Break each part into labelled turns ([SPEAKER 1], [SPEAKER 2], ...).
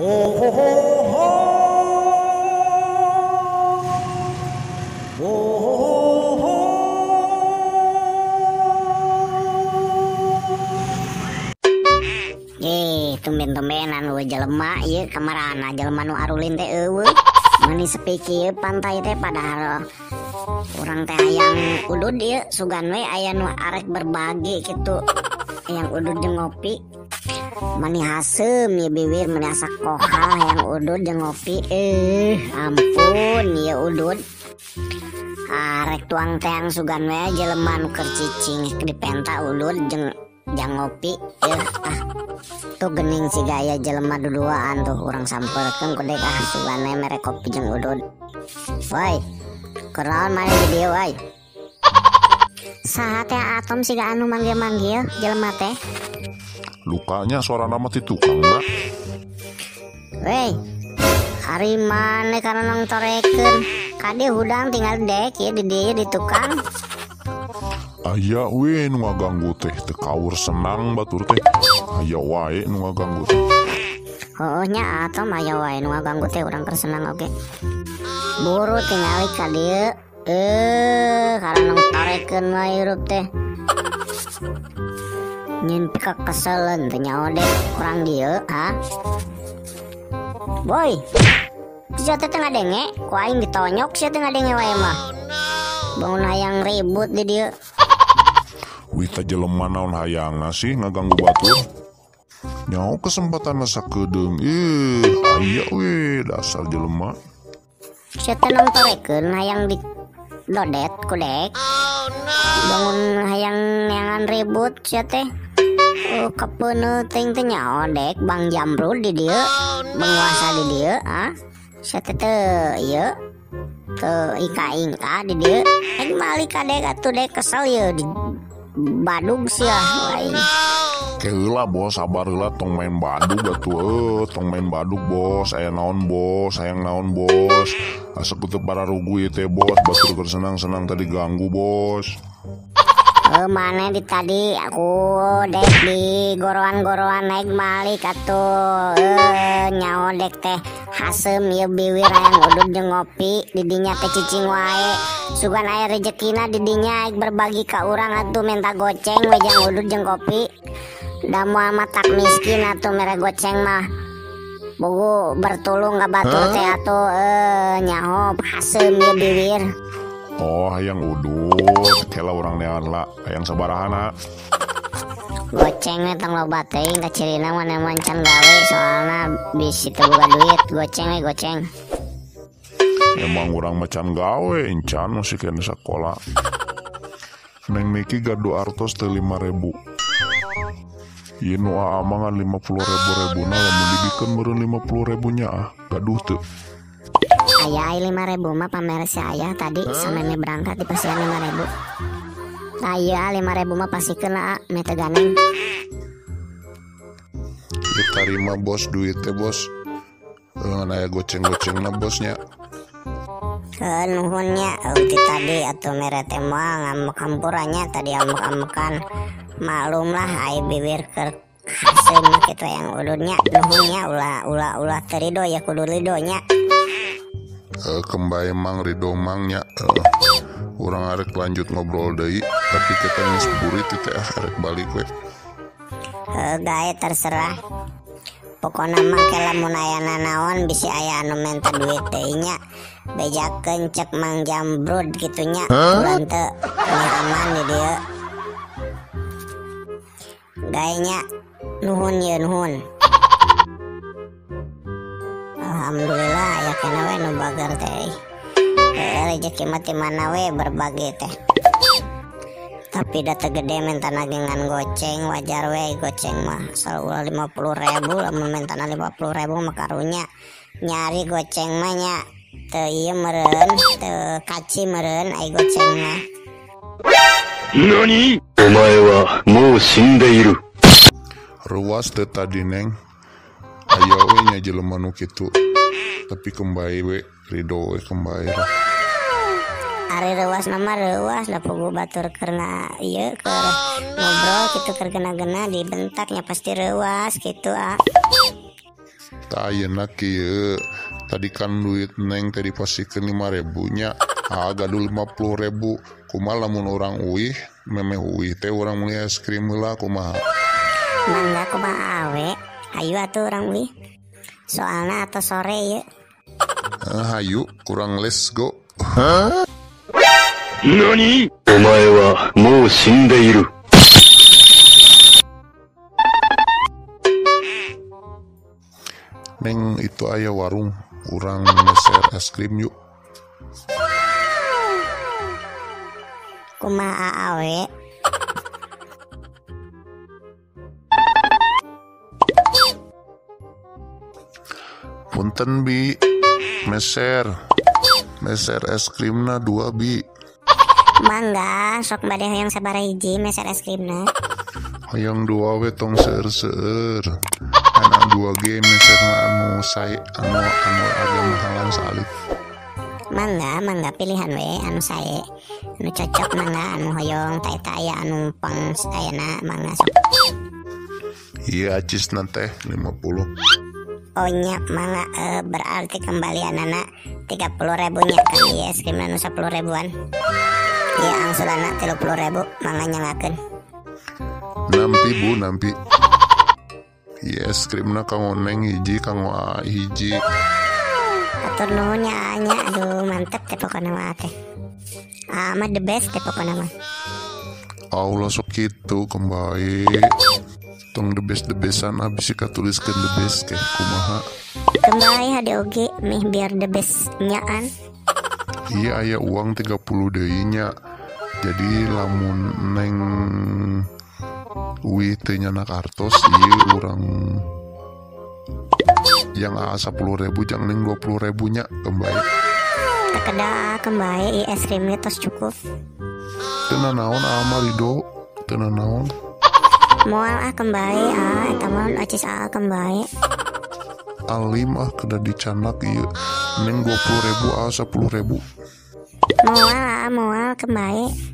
[SPEAKER 1] Ho ho ho ho. Ho ho ho.
[SPEAKER 2] Tumben-tumbenan we jelema ieu kamarana jelema nu arulin teh eueuh. Mani sepi kieu pantai teh padahal urang teh hayang udud ieu sugan we aya nu arek berbagi kitu. Hayang udud jeung ngopi. Mani haseum ieu biwir mani asa kohal hayang udud jeung ngopi. Ampun ieu udud. Arek tuang teang sugan we jelema nu keur cicing dipenta udud jeung jang ngopi ah tuh gening si gaya jelema duduaan tuh urang samperkeun ku dek ah sugane mere kopi jeung udud. Woi, kunaon maneh di dieu woi? Saha teh atom siga anu manggil-manggil jelema teh?
[SPEAKER 3] Lukanya suarana mah ti tukang da.
[SPEAKER 2] Woi, ari maneh kana nong torekeun? Kade hudang tinggal dek ieu di dieu di tukang.
[SPEAKER 3] Aya we nu ngaganggu teh teu kaur senang batur teh. Aya wae nu ngaganggu teh.
[SPEAKER 2] Heueuh nya atom aya wae nu ngaganggu teh urang keur senang oge. Buru tingali ka dieu. Karena torekeun wae hirup teh. Nyin kakeselen teh nyaho deh urang dieu ha. Boy, sia teh ngadenge, ku aing ditonyok sia teh ngadenge wae mah. Bangun hayang ribut di dieu.
[SPEAKER 3] Wita jelema naon hayangna sih ngaganggu batur. Nyaho kesempatan sakedeung ih aya we dasar jelema.
[SPEAKER 2] Sia teh nong torekeun hayang di dodet ku dek. Oh, no. Bangun hayang neangan ribut sia teh. Kepeuneuh teuing teh nyaho dek Bang Jamrud di dieu, oh, no. Penguasa di dieu ah. Sia teh teu ieu teu ingka-ingka di dieu. Aing malik ka dek atuh dek kesel ieu di badug sia aing.
[SPEAKER 3] Keula bos, sabar heula tong main badug atuh tong main badug bos, aya naon bos, hayang naon bos. Asa kuteu pararugu ieu teh bos, batur keur senang-senang tadi ganggu bos.
[SPEAKER 2] Mana di tadi aku dek di goroan-goroan naik malik atuh nyaho dek teh haseum ieu biwir hayang udud jeung ngopi didinya teh cicing wae sugan aya rejekina didinya aing berbagi ka urang atuh menta goceng we jang udud jeung kopi da moal matak miskin atuh mere goceng mah bogo bertulung ka batur teh atuh nyaho haseum ieu biwir.
[SPEAKER 3] Oh hayang udud kela urang neangan la hayang sabarahana.
[SPEAKER 2] Goceng we tong loba teuing kacirina mah nemon can gawe soalna bisi teu boga duit goceng we goceng.
[SPEAKER 3] Emang urang mah can gawe encan masih kena sakola. Neng Miki gaduh artos teh 5.000. Ieu nu aa mah ngan 50.000 rebuna lamun dibikeun meureun 50.000 nya ah gaduh teu.
[SPEAKER 2] Ayah 5.000 mah pamer si ayah tadi sameme berangkat di pasian 5.000. Ayah 5.000 mah pasikeun lah meh teu ganeng.
[SPEAKER 3] Diterima bos duit teh bos. Ngan aya goceng-gocengna bosnya.
[SPEAKER 2] Heuh nuhun nya ti tadi atuh mere teh moal ngambek hampurannya tadi ambek-ambekan. Maklum lah ai bibir keur haseum kitu yang ududnya nuhun nya ulah ulah ulah teu rido ya kudu rido nya.
[SPEAKER 3] Kembali mang ridho mangnya urang arek lanjut ngobrol deui tapi kita geus burit teh arek balik we.
[SPEAKER 2] Gae terserah. Pokona mah ke lamun aya nanaon bisi aya anu menta duit deui nya. Bejakeun cek Mang Jambrud kitu nya. Ulah teu meh aman di dieu. Gae nya nuhun ye nuhun. Alhamdulillah ya kena we nu bager teh. Rezeki mah ti mana we berbagi teh. Tapi da teu gede mentana ge ngan goceng wajar we goceng mah. Asal ulah 50.000 lamun mentana 50.000 mah karunya. Nyari goceng mah nya teu ieu meureun, teu kaci meureun ai goceng mah.
[SPEAKER 4] Nani? Omae wa mou shindeiru.
[SPEAKER 3] Ruas teh tadi neng. Aya we nya jelema nu kitu. Tapi kembali we ridho we kembali lah.
[SPEAKER 2] Ari reuas nama reuas lah pugu batur keur ieu keur ngobrol kitu keur gena-gena dibentaknya pasti reuas kitu ah.
[SPEAKER 3] Tah ayeuna kieu, tadi kan duit Neng teh dipasikeun 5.000 nya. Ah gaduh 50.000. Kumaha lamun urang uih, memeh uih teh urang meuli es krim heula kumaha?
[SPEAKER 2] Mangga kumaha awe? Hayu atuh urang uih. Soalna atuh sore ieu.
[SPEAKER 3] Hayu, kurang let's go.
[SPEAKER 4] Hah? Nani? Omae wa mou shindeiru.
[SPEAKER 3] Neng itu aya warung, urang meser es krim yuk.
[SPEAKER 2] Kumaha awe?
[SPEAKER 3] Punten bi, meser es krimna 2 bi.
[SPEAKER 2] Mangga, sok bade hoyong sabaraha hiji meser es krimna.
[SPEAKER 3] Hoyong 2 we tong seueur-seueur. Ana 2 ge meserna anu sae, anu agak mahalan saalif.
[SPEAKER 2] Mangga pilihan we anu sae. Anu cocok mangga anu hoyong ta eta aya anu pang ayana mangga sok.
[SPEAKER 3] Iya acisna teh 50.
[SPEAKER 2] Oh nya mangga berarti kembalianana 30.000 nya kan ieu es krimna nu 10 ribuan. Ieu angsulanna 30.000 mangga nyangakeun.
[SPEAKER 3] Nampi bu nampi. Ieu es krimna kanggo Neng hiji kanggo A hiji.
[SPEAKER 2] Atur nuhun nya nya, aduh mantep teh pokona mah teh. Ah mah the best teh pokona mah.
[SPEAKER 3] Allah sok kitu kembali. Tong the best the bestan abis katuliskeun the best keh kumaha.
[SPEAKER 2] Kembali hade oge mih biar the best nyaan.
[SPEAKER 3] Iya aya uang 30 deui nya. Jadi lamun Neng uih teu nyanak artos ieu urang yang A 10.000 jang Neng 20.000 nya kembali.
[SPEAKER 2] Tekeda kembali es krimnya tos cukup.
[SPEAKER 3] Teu nanaon ama Rido, teu nanaon.
[SPEAKER 2] Moal ah kembali ah eta mah acis ah kembali.
[SPEAKER 3] Alim ah kedah dicanak ieu. Neng 20.000 ah 10.000.
[SPEAKER 2] Moal ah moal kembali.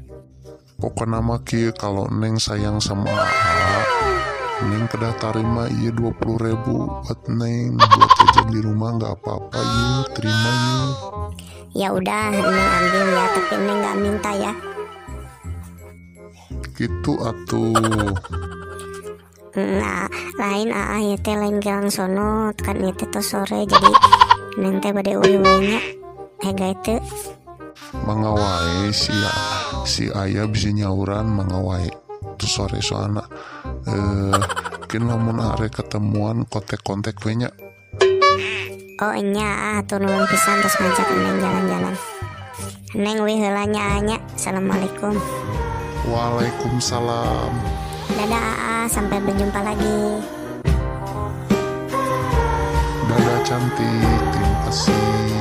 [SPEAKER 3] Pokona mah kieu kalau Neng sayang sama AA, Neng kedah tarima ieu 20.000 buat Neng buat jajan di rumah nggak apa-apa ieu terima ieu.
[SPEAKER 2] Ya udah Neng ambil ya tapi Neng nggak minta ya.
[SPEAKER 3] Gitu atuh.
[SPEAKER 2] Nah, lain AA ieu teh lain gelang sono kan ieu teh tos sore jadi Neng teh bade uih we nya hega teu.
[SPEAKER 3] Mangga wae si ayah bisa nyauran mangga wae tuh sore soalna mungkin lamun arek ketemuan kontak-kontak we nya.
[SPEAKER 2] Oh nya ah atuh nuhun pisan tos ngajak Neng jalan-jalan. Neng uih heula nya nya. Assalamualaikum.
[SPEAKER 3] Waalaikumsalam.
[SPEAKER 2] Dadah AA, sampai berjumpa lagi.
[SPEAKER 3] Dadah cantik, terima kasih.